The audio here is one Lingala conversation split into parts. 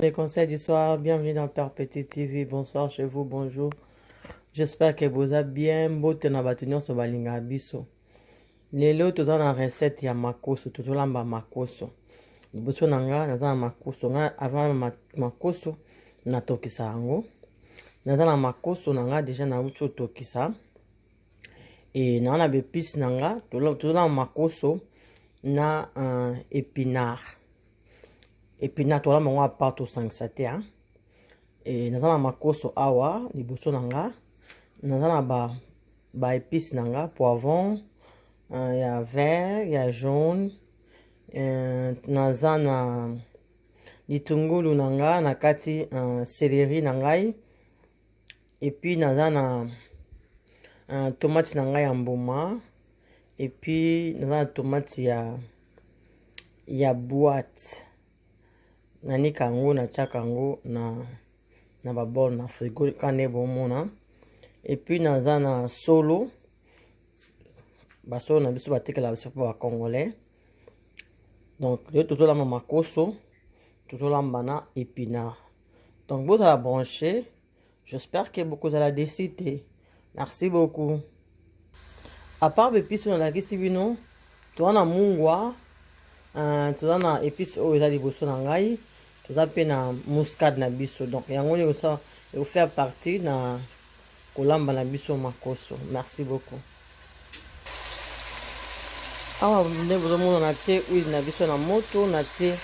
Les conseils du soir, bienvenue dans Père Petit TV. Bonsoir chez vous, bonjour. J'espère que vous êtes bien. Mbote na bato nyonso balingaka biso. Lelo toza na recette ya makoso, tozolamba makoso. Liboso na nga naza na makoso, nga avant makoso natokisa yango. Naza na makoso na nga deja nauti otokisa. E na na bepice na nga tozolamba makoso na épinard. Épinard tolamba yango apart tosangisa te hein? E naza na makoso awa liboso na nga, naza na ba épice na nga, poivron ya vert, ya jaune, naza na litungulu na nga na kati, céleri na ngai, et puis naza na tomate na ngai ya mbuma, et puis naza na tomate ya boîte. Nanika yango, natiaka yango na babol na frigo kaka nde bomona. Et puis naza na solo, basolo na biso batekela biso mpo bacongolais. Donc lelo tozolamba makoso, tozolamba na épinard. Donc bozala branché, j'espère que bokozala déçus te. Merci beaucoup. À part baépice oyo nalakisi bino, toza na mungwa, toza na épice oyo eza liboso na ngai, toza mpe na muscade na biso. Donc yango nde ekofaire partie na kolamba na biso makoso. Merci beaucoup. Awa nde bozomona natie huile na biso na moto, natie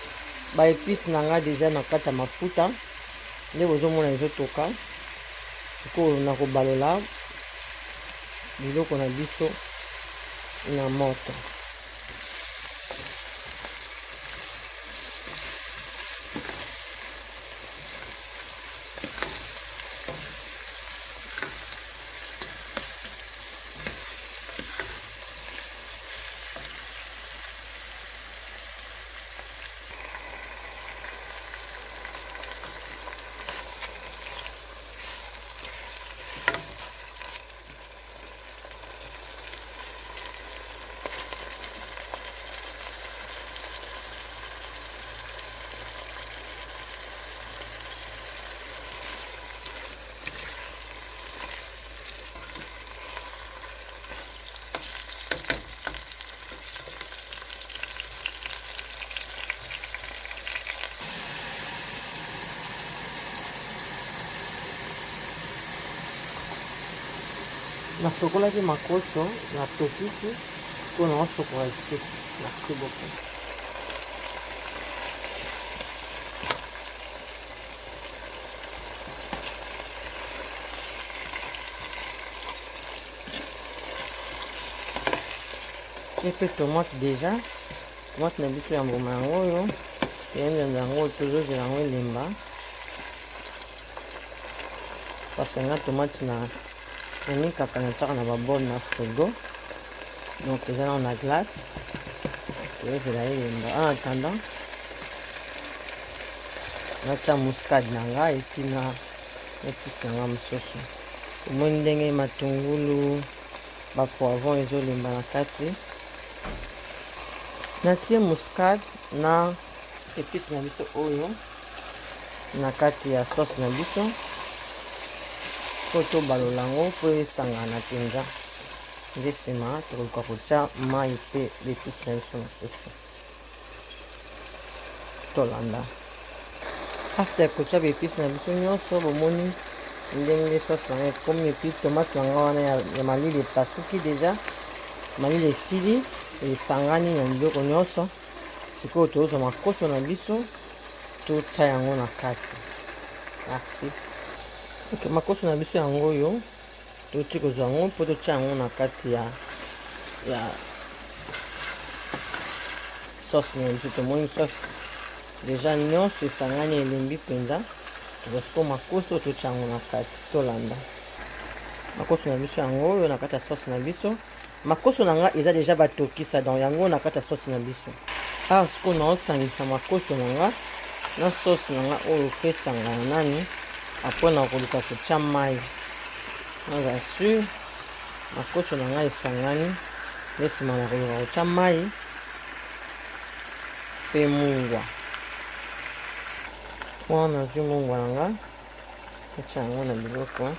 baépice na ngai deja na kati ya mafuta, nde bozomona ezotoka. Sikoyo na kobalola biloko na biso na moto. Nasokolaki makoso, natokisi mpo na osokola lisusu. Merci beaucoup. Tie mpe tomate deja, tomate na biso ya mbuma yango oyo toyenzanza yango, tozozela yango elemba parce nga tomate na nanikaka natiaka na babol na frigo, donc eza nano na glace, toyozela elemba. En attendant natia muscade na ngai et puis na épice na ngai mosusu. Omoni ndenge matungulu, bapoivron ezolemba na kati. Natie muscade na épice na biso oyo na kati ya sauce na biso po tobalola yango mpo esangana mpenza. Nde nsima tokoluka kotia mai mpe baépice na biso mosusu. Tolanda. After kotia baépice na biso nyonso, bomoni ndenge sauce na ngai ekomi. Et puis tomate na ngai wana ya malili epasuki deja, malili esili, esangani na biloko nyonso. Sikoyo tozwa makoso na biso, totia yango na kati. Merci. Ok, makoso na biso yango oyo toti kozwa yango mpo totia yango na kati ya sauce na biso. Tomoni sauce deja nyonso esangani, elembi mpenza. Tozwa sikoyo makoso, totia yango na kati. Tolanda. Makoso na biso yango oyo na kati ya sauce na biso. Makoso na nga eza deja batokisa, donc yango na kati ya sauce na biso. Awa sikoyo naosangisa makoso na nga na sauce na nga oyo mpe esangana nani. Après na koluka kotia mai, naza sûr makoso na ngai esangani, nde nsima na koluka kotia mai mpe mungwa. Wana nazwi mungwa na nga, natya yango na biloko.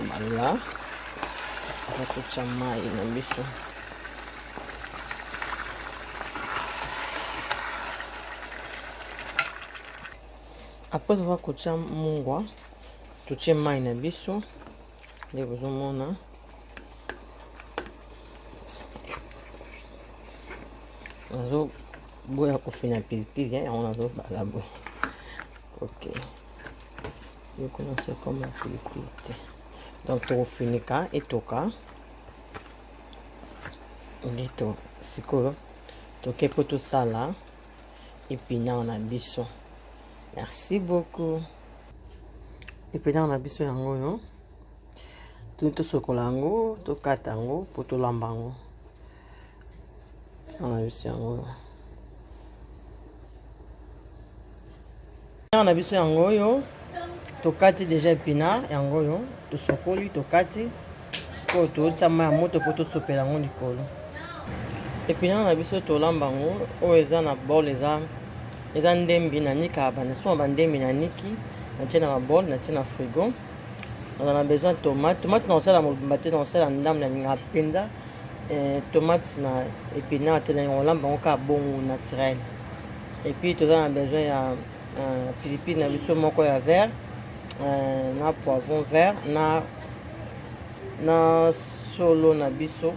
Bala totya mai na biso. Après avoir kotya mungwa, totie mai na biso nde bozomona. Nazoboya kofina pilipili, yango nazobala boye. Ok, biloko nyonso ekoma pilipili te, donc tokofinika etoka nde to sikoyo toke mpo tosala epinard na biso. Merci beaucoup. Epinard na biso yango oyo, toni tosokola yango, tokata yango mpo tolamba yango. Na biso yango oyo, na biso yango oyo tokati deja epinard yango oyo, tosokoli, tokati. Sikoyo totia mai ya moto mpo tosopela yango likolo. Epinard na biso tolamba yango oyo eza na bol, eza ndembi na nika bana bandembi na niki, natie na babol, natie na frigo. Naza na besoin tomate. Tomate na kosala mobimba te, na kosala ndambo. Nalingaka mpenza tomate na épinard te, nalinga kolamba yango kaka bongo naturel. Et puis toza na besoin ya pilipili na biso moko ya vert, na poivron vert, na solo na biso.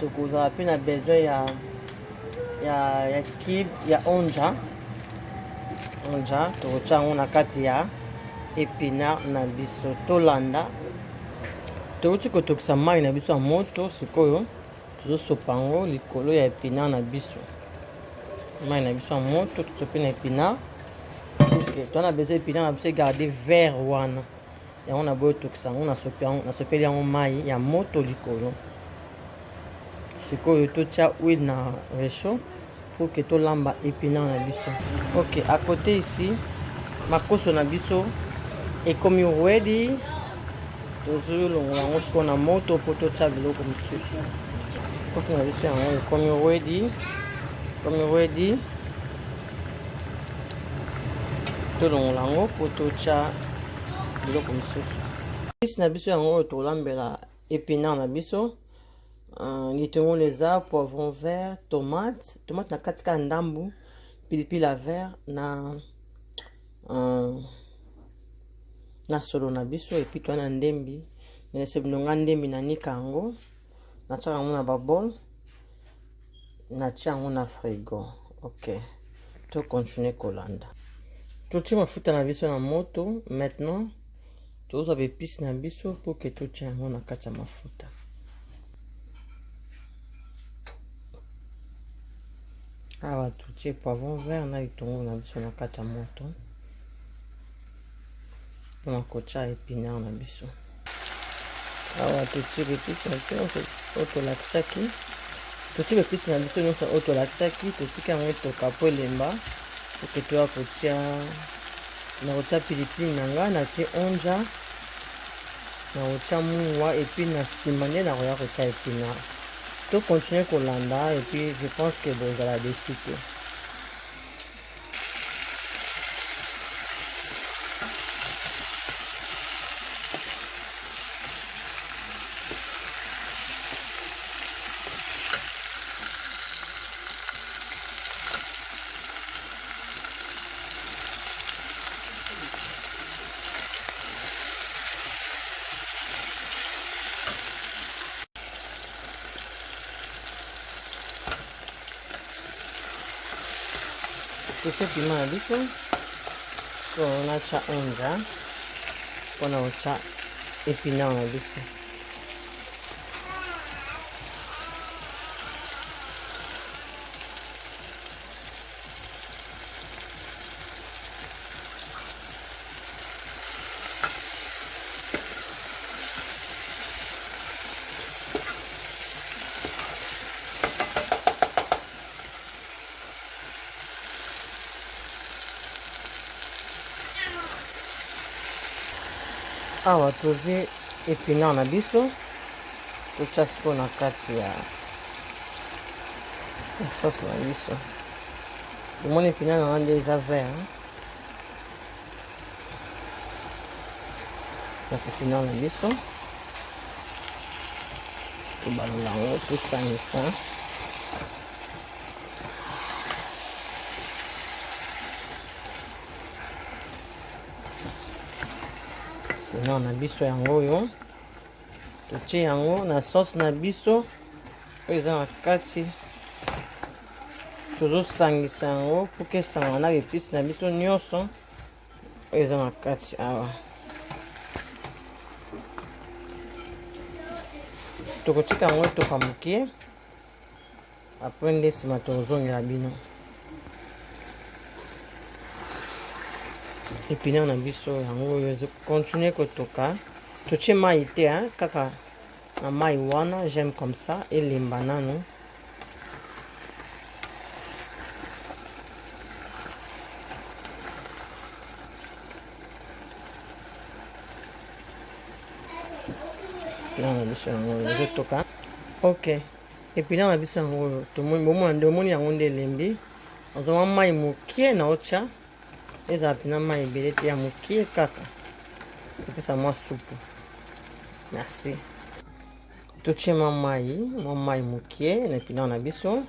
Tokozala mpe na besoin ya cube ya onja. Onja tokotia yango na kati ya épinard na biso. Tolanda, touti kotokisa mai na biso ya moto, sikoyo tozosopa yango likolo ya épinard na biso. Mai na biso ya moto tosopi na épinard. Ok, toza na besoin épinard na biso egarde vert wana, yango na boyo tokisa yango, nasopeli yango mai ya moto likolo. Sikoyo totia huile na réchaud pour que tolamba épinard na biso. Ok, à côté ici, makoso na biso ekomi ready. Tozolongola yango sikoyo na moto mpo totia biloko mosusu. Koso na biso yango ekomi ready, ekomi ready. Tolongola yango mpo totia biloko mosusu. Isi na biso yango oyo tolambela épinard na biso, litungulu eza, poivron vert, tomate, tomate na kati kaka ndambu, pilipili ya vert na solo na biso. Et puis toza na ndembi. Nese bino nga ndembi nanika yango, natiaka yango na babol, natia yango na frigo. Ok, tocontinue kolanda. Totie mafuta na biso na moto. Maintenant tozwa baépices na biso mpo ke totia yango na kati ya mafuta. Awa totie poivron vert na litungulu na biso na kati ya moto mpona kotia épinard na biso. Awa totie baépices na biso nyonso oyo tolakisaki, totie baépices na biso nyonso oyo tolakisaki. Totika yango etoka po elemba oke toya kotia. Na kotia pilipili na nga, natie onja, na kotia mungwa, et puis na nsima nde nakoya kotia épinard. Tocontinue kolanda et puis je pense que bozala déçus te. Totie piment na biso, so natya onja mpona kotya épinard na biso. Awa tozwi épinard na biso. Totya sikoyo na kati ya sauce na biso. Tomoni epinard na nga nde eza vert. Na epinard na biso tobalola yango, tosangisa. Epinard na biso yango oyo totie yango na sauce na biso oyo eza na kati, tozosangisa yango mpo kesanga na baepice na biso nyonso oyo eza na kati awa. Tokotika yango etoka moke, apres nde nsima tokozongela bino. Epinard na biso yango oyo ezokontinue kotoka. Totie mai te, hein? Kaka na mai wana, j'aime comme ça, elemba nanu. Epinard na biso yango oyo ezotoka. Ok, epinard na biso yango oyo tomoni, bomona nde omoni yango nde elembi. Ozwa mwa mai mokie na otya, ezala mpena mai ebele te, ya mokie kaka, epesa mwa supu. Merci. Totie mwa mai, mwa mai mokie na epinard na biso.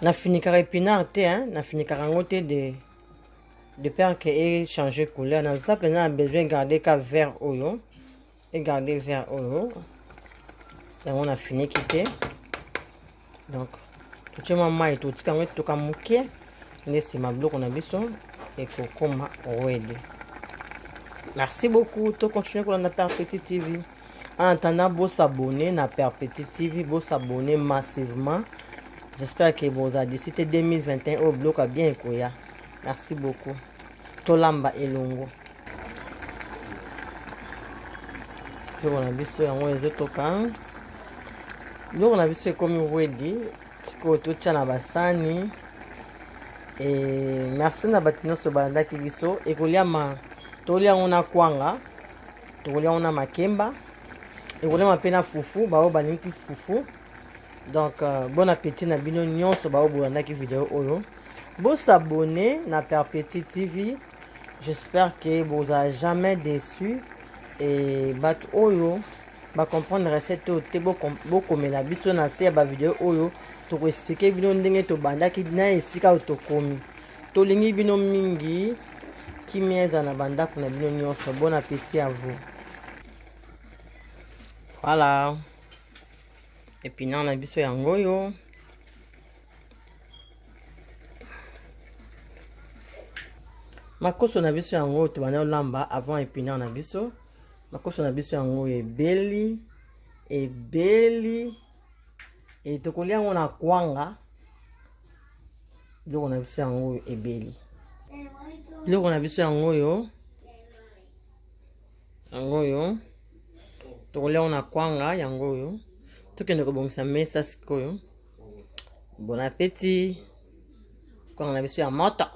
Nafinikaka epinard te, hein? Nafinikaka yango te de peur que echanger couleur. Naza mpenza na besoin garder ka vert oyo, egarde vert oyo, yango nafiniki te. Donc totie mwa mai, totika yango etoka moke, nde nsima biloko na biso ekokoma ready. Merci beaucoup. To continue kolanda Père Petit TV. En attendant, bosabonner na Père Petit TV, bosabonner massivement. J'espère que boza d'ici 2021 oyo biloko ya bien ekoya. Merci beaucoup. Tolamba elongo. Biloko na biso yango ezotoka. Biloko na biso ekomi ready. Sikoyo totya na basani. E merci na bato nyonso balandaki biso. Ekoliama, tolia yango na kwanga, tokolia yango na makemba, ekoliama mpe na fufu, baoyo balingi fufu. Donc bon appétit na bino nyonso baoyo bolandaki video oyo. Bosabonner na Père Petit TV. J'espère que bozala jamais déçu. E bato oyo bacomprendre recette oyo te, bokomela biso na se ya bavideo oyo, tokoexpliquer bino ndenge tobandaki na esika oyo tokomi. Tolingi bino mingi. Kimia eza na bandako na bino nyonso. Bon appétit à vous. Voilà, épinard na biso yango oyo. Makoso na biso yango oyo tobanda olamba avant épinard na biso. Makoso na biso yango oyo ebeli, ebeli, e tokolia yango na kwanga. Biloko na biso yango oyo ebeli. Biloko na biso yango oyo, yango oyo tokolia yango na kwanga. Yango oyo tokende kobongisa mesa sikoyo. Bon appétit. Kwanga na biso ya moto.